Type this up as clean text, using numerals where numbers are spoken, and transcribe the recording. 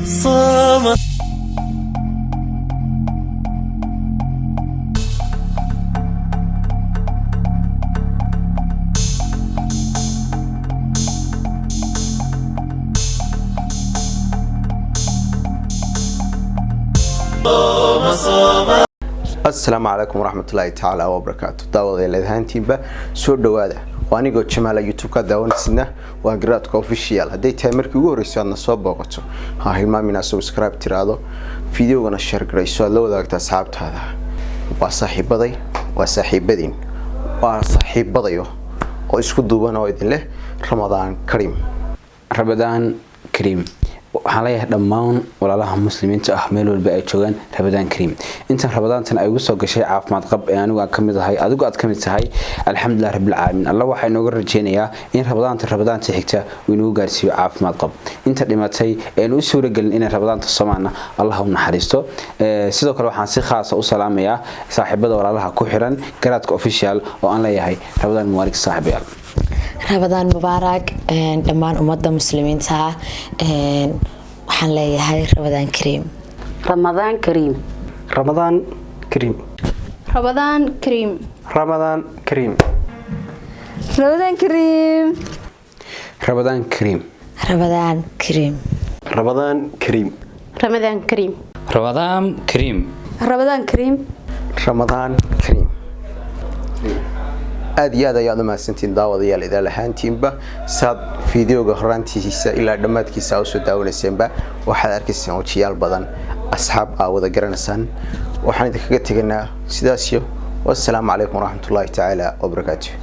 صام. Asalaamu calaykum waraxmatullaahi tacaala wabarakaatu. Daawadayaal ahaantiinba soo dhawaada. Waa anigoo Jamaala, YouTube-ka daawanaysidna waa Garaadka Official. Hadday tahay markii ugu horreysay aadna soo booqato, ha hilmaamin inaad subscribe tiraahdo, videogana share garayso, aad la wadaagta asxaabtaada. Waa saaxiibaday, waa saaxiibadiin, waa saaxiibadayo oo isku duuban oo idin leh Ramadaan Kariim. Ramadaan Kariim. Waxaan leeyahay dhammaan walaalaha Muslimiinta ah meel walba ay joogaan, Ramadaan Kariim. Intan Ramadaantan ay ugu soo gashay caafimaad qab ee anigu aan ka mid ahay, adigu aad ka mid tahay, alxamdulilah rabbilcaalamiin. Alla waxaa inooga rajeynayaa in Ramadaanta Ramadaanta xigta uu inoogu gaarsiiyo caafimaad qab. Inta dhimatay eenu u suuragelin inay Ramadaanta soomaana, Allah u naxariisto. Sidoo kale waxaan si khaasa u salaamayaa saaxiibada walaalaha ku xiran Garaadka Official oo aan leeyahay Ramadaan mubaarak, saaxiibayaal. Ramadaan mubaarak dhammaan ummadda Muslimiinta. Waxaan leeyahay Ramadaan Kariim. Ramadaan Kariim. Ramadaan Kariim. Ramadaan Kariim. Ramadaan Kariim. Ramadaan Kariim. Ramadaan Kariim. Ramadaan Kariim. Ramadaan Kariim. Ramadaan Kariim. Ramadaan Kariim. Ramadaan Kariim. Ramadaan Kariim. Aada iyo aad ayaad u mahadsantiin, daawadayaal, idaal ahaantiinba. Saad videoga horaantiisa ilaa dhammaadkiisa aa usoo daawanaysaanba, waxaad arkaysaan wajiyaal badan, asxaab aa wada garanaysaan. Waxaan idinkaga teganaa sidaasyo, wassalaamu calaykum waraxmatullaahi tacaala wabarakaatu.